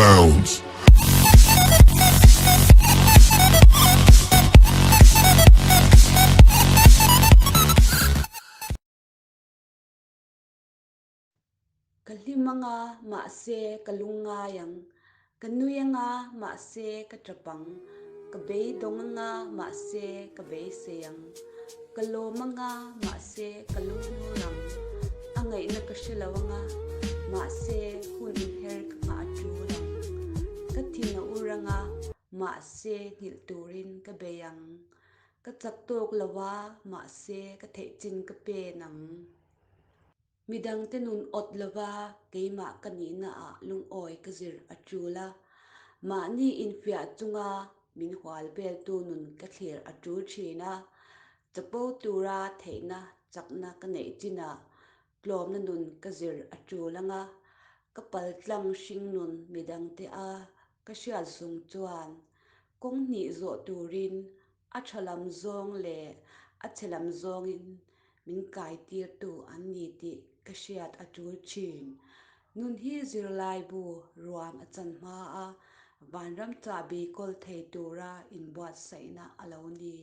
Clowns. Ka hlim anga, mahse ka lungngai ang. Ka nui anga, mahse ka tap ang. Ka beidawng anga, mahse ka beisei ang. Ka lawm anga, mahse ka lungnur ang. A ngaihna ka hre lo anga, mahse hun inher ka nghah a tul ang. Ka thin a ur anga, mahse nghilh turin ka bei ang. Ka chak tawk lo a, mahse ka theih chin ka pen ang. Midangte nun awt lova keimah ka nihnaah lungawi ka zir a tul a, mahni infiah chunga min hual veltu nun ka thlir a tul thin a, chapo tura theihna chakna ka neih chinah tlawmna nun ka zir a tul anga, ka paltlang hringnun midangte a ka hriat zung chuan kawng hnih zawh turin a tha lam zawng leh a chhe lam zawngin min kaitirtu an ni tih ka hriat a tul thin. Nun hi zirlaibu ruam a chan hma a, vanram chahbi kawl thei tura inbuatsaihna a lo ni.